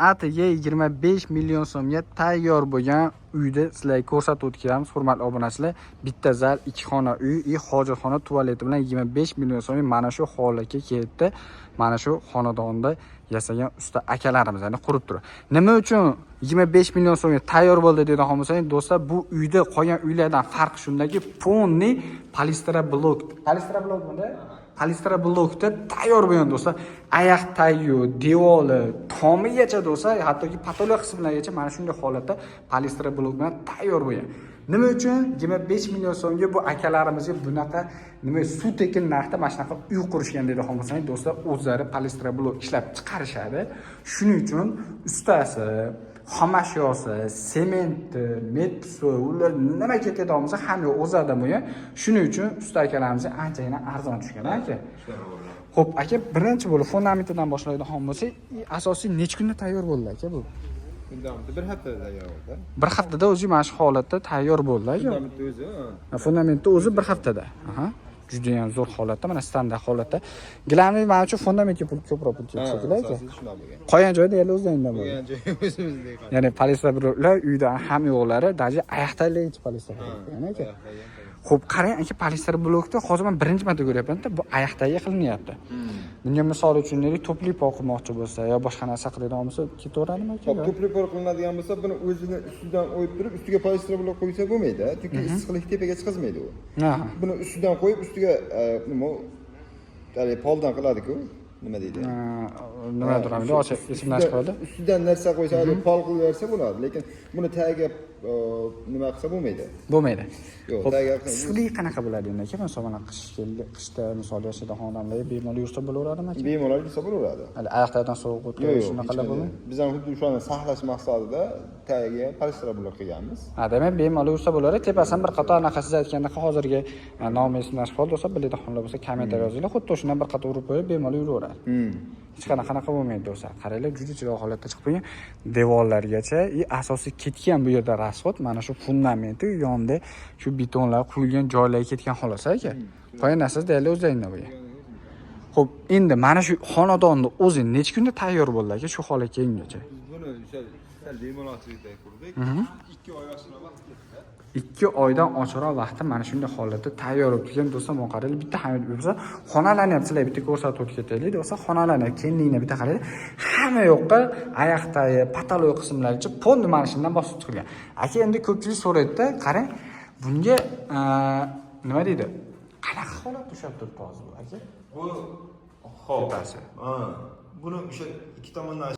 Atigi 25 million so'mga tayyor bo'lgan uyni sizlarga ko'rsatib o'tganmiz, hurmatli obunachilar. Bitta zal, ikki xona uy и hojatxona, tualeti bilan 25 million so'mga mana shu holatga kelibdi. Mana shu xonadonda yasagan usta akalarimiz, ya'ni qurib turib. Nima uchun 25 million so'mga tayyor bo'ldi deydigan bo'lsangiz, do'stlar, bu uyda qolgan uylardan farqi shundaki, полный полистроблок. Полистроблок bunda? Полистроблок da tayyor bo'lgan, do'stlar. Oyoq tayu, devori, tomigacha, do'stlar, hattoki потолок qismlarigacha mana shunday holatda полистроблок bilan tayyor bo'lgan. Nima uchun 25 million so'mga bu akalarimizga bunaqa nima suv tekin narxda mana shunaqa uy qurishgan deydigan bo'lsangiz, do'stlar, o'zlari полистроблок ishlab chiqarishadi. Shuning uchun ustasi, xomashyosi, sementi, metsi, ular nima ketadigan bo'lsa, hamma o'zlaridan bo'lgan. Shuning uchun usta akalarimizga anchagina arzon tushgan, aka. Xo'p, aka, birinchi bo'lib fundamentidan boshlaydigan bo'lsak, asosiy necha kunda tayyor bo'ldi, aka, bu? Fundamenti bir haftada tayyor bo'ldi. Bir haftada o'zi mana shu holatda tayyor bo'ldi, aka. Fundamentni o'zi, ha. Fundamentni o'zi bir haftada. Aha. Juda ham zo'r holatda, mana standart holatda. Главный, mana shu fundamentga pul ko'proq pul ketdi shekilli, aka. Asosiysi shunaqa bo'lgan. Qolgan joyda deyarli o'zlaridan bo'lgan. Bo'lgan joyi o'zimizdek. Ya'ni полистроблок lar uyda ham yo'qlari, даже oyoqdagi полистроблок, ya'ni aka. Xo'p, qarang, aka, полистроблок da hozir men birinchi marta ko'ryapman-da, bu oyoqdagi qilinyapti. Bunga misol uchun deylik, тёплый pol qilmoqchi bo'lsa yo boshqa narsa qiladigan bo'lsa, ketaveradimi, aka? Hop, тёплый pol qilinadigan bo'lsa, buni o'zini ustidan qo'yib turib, ustiga полистроблок qo'ysa bo'lmaydi, chunki issiqlik tepaga chiqazmaydi u. Buni ustidan qo'yib, ustiga nima haligi poldan qiladi-ku, nima deydi? Nima turadi? Ochiq esimdan chiqib qoldi. Ustidan narsa qo'ysa, haligi pol qilaversa bo'ladi, lekin buni tagiga nima qilsa bo'lmaydi. Bo'lmaydi. Yo'q, Xo'p, tagiga issiqlik qanaqa bo'ladi endi, aka? Misol mana qish keldi, qishda misol yashaydigan odamlar bemalol yursa bo'laveradimi, aka? Bemalol yursa bo'laveradi. Hali oyoqlardan sovuq Yo'q, o'tib, yo'q, shunaqalar hech bo'lmaydi. qanday. Biz ham xuddi o'shani saqlash maqsadida tagiga полистроблок qilganmiz. Ha, demak, bemalol yursa bo'ladi. Tepasidan bir qator anaqa siz aytgandaqa hozirgi nomi esimdan chiqib qoldi, do'stlar, biladiganlar bo'lsa kommentariy yozinglar. Xuddi o'shandan bir qator urib qo'yib, bemalol yuraveradi. Hech qanaqa qanaqa bo'lmaydi, do'stlar. Qaranglar, juda chiroyli holatda chiqib qo'ygan devorlargacha. И asosiy ketgan bu yerda расход mana shu fundamenti yonida shu betonlar quyilgan joylarga ketgan xolos, aka. Qolgan narsasi deyarli o'zlaringda bo'lgan. Xo'p, endi mana shu xonadonni o'zi necha kunda tayyor bo'ldi, aka, shu holatga kelgungacha? Biz buni o'sha sal bemalolchilikda qurdik. 2 oy oshiqroq vaqt ketdi. 2 oydan oshiqroq vaqtda mana shunday holatda tayyor bo'lib turgan, do'stlar, mana qaranglar, bitta hamid bo'lsa, xonalarni ham sizlarga bitta ko'rsatib o'tib ketaylik, do'stlar, xonalarni kengligini bitta qaranglar. Hamma yoqqa oyoqdagi потолок qismlaricha полный mana shundan bosib chiqilgan. Aka, endi ko'pchilik so'raydida, qarang, bunga nima deydi? Qanaqa holatda ushlab turibdi hozir bu, aka? Bu hop. Tepasi. Ha. Buni o'sha ikki tomondan